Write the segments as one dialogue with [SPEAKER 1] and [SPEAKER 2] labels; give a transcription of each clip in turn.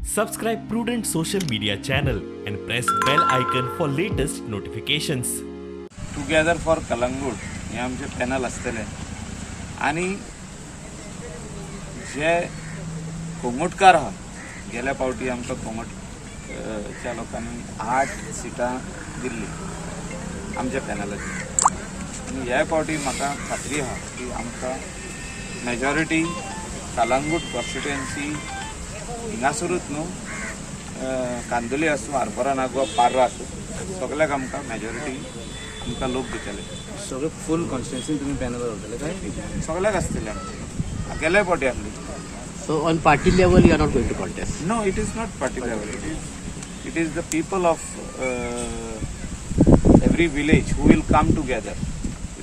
[SPEAKER 1] Subscribe Prudent social media channel and press bell icon for latest notifications.
[SPEAKER 2] Together for Calangute हें आमचें panel आसतलें आनी जे कोंगुटकार आहा, गेल्या फावटी आमकां कोंगटच्या लोकांनी 8 सिटां दिल्ली आमच्या पॅनलाचेर आनी ह्या फावटी म्हाका खात्री आहा की आमकां मेजॉरिटी कलंगूट कॉन्स्टिट्युएन्सी हिंगासरूच न्हू, कांदोली आसूं, आरपोरा नागवा, पार्रा आसूं, सगल्याक आमकां मेजॉरिटी आमकां लोक दितले.
[SPEAKER 3] सगळे फूल कॉन्स्टिट्युएन्सीन तुमी पॅनल दवरतले काय?
[SPEAKER 2] सगल्याक आसतले आमचे, गेल्या फावटी आसली.
[SPEAKER 4] So on party level, you are not going to contest.
[SPEAKER 2] No, it is not party level. It is the people of every village who will come together.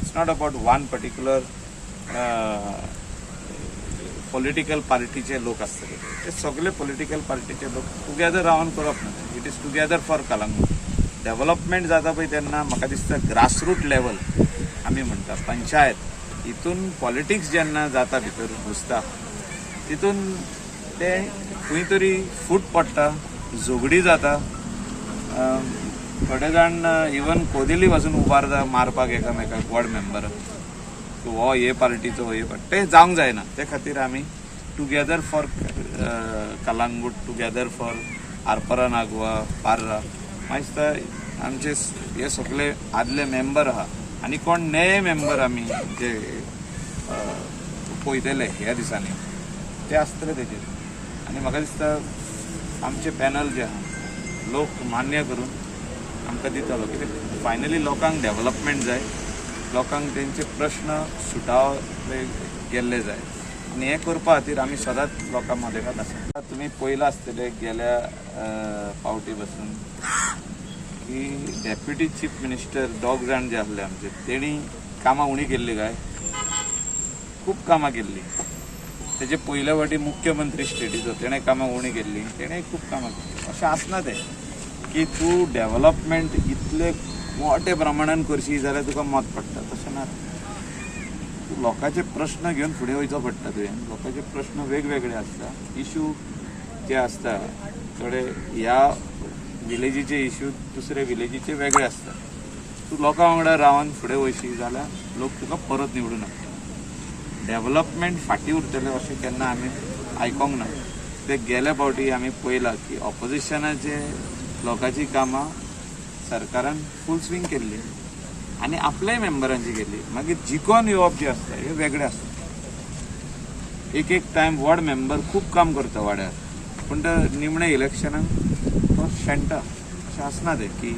[SPEAKER 2] It's not about one particular political पार्टीचे लोक आसतले. ते सगळे political पार्टीचे लोक together रावन करप ना. It is together for Calangute. Development जाता पळय तेन्ना म्हाका दिसता ग्रासरूट लेवल आमी म्हणटा, पंचायत, हितून पॉलिटिक्स जेन्ना जाता, भितर घुसता, तितून ते खंय तरी फूट पडटा, झगडी जाता. थोडे जाण इवन कोदिली पासून उबारता मारपाक एकामेकाक, वॉर्ड मेंबर हो हे पार्टीचो, हे पार्टी. ते जावंक जायना. ते खातीर आमी together for Calangute, together for Arpora Nagwa, Parra. म्हाका दिसता आमचे हे सगळे आदले मेंबर आहा आनी कोण नये मेंबर आमी जे पळयतले ह्या दिसांनी ते आसतले तेजेर. आनी म्हाका दिसता आमचे पॅनल जे आहा, लोक मान्य करून आमकां दितलो, कित्याक फायनली लोकांक डेवलपमेंट जाय, लोकांक तेंचे प्रश्न सुटावे गेल्ले जाय आनी हें करपा खातीर आमी सदांच लोकां मदेकात आसा. तुमी पळयलां आसतलें गेल्या फावटी बसून की डेप्युटी चीफ मिनिस्टर दोग जाण जे आसले आमचे, तेणी कामां उणी केल्ली काय? खूब कामां केल्ली. तेजे पयल्या फावटी मुख्यमंत्री स्टेटीचो, तेणें कामां उणी केल्ली? तेणें खूब कामां केल्ली. अशें आसना तें की तूं डेवलपमेंट इतले मोठे प्रमाणान करशी जाल्यार तुका मत पडटा, तशें ना. तूं लोकांचे प्रश्न घेवन फुडें वयचो पडटा तुवें. लोकांचे प्रश्न वेगवेगळे आसता, इशू जे आसता थोडे ह्या विलेजीचे इशू दुसरे विलेजीचे वेगळे आसता. तूं लोकां वांगडा रावन फुडें वयशी जाल्यार लोक तुका परत निवडून हाडटा. डेवलपमेंट फाटीं उरतलें अशें केन्ना आमी आयकोंक ना. ते गेल्या फावटी आमी पळयलां की ऑपोजिशनाचे लोकांची कामां सरकारान फूल स्विंग केल्ली आनी आपल्याय मेंबरांची केल्ली. मागीर जिकोन येवप जें आसता हें वेगळें आसता. एक एक टायम वॉर्ड मेंबर खूब काम करता वाड्यार, पूण तो निमणे इलेक्शनाक तो शेणटा. अशें आसना तें की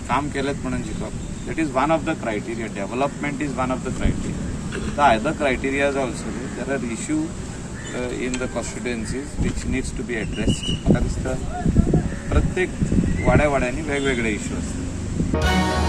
[SPEAKER 2] काम केलेंच म्हणून जिखप. That is one of the criteria. Development is one of the criteria. The other criterias also, there are issue in the constituencies which needs to be addressed. म्हाका दिसता प्रत्येक वाड्या वाड्यांनी वेगवेगळे इश्यू आसतात.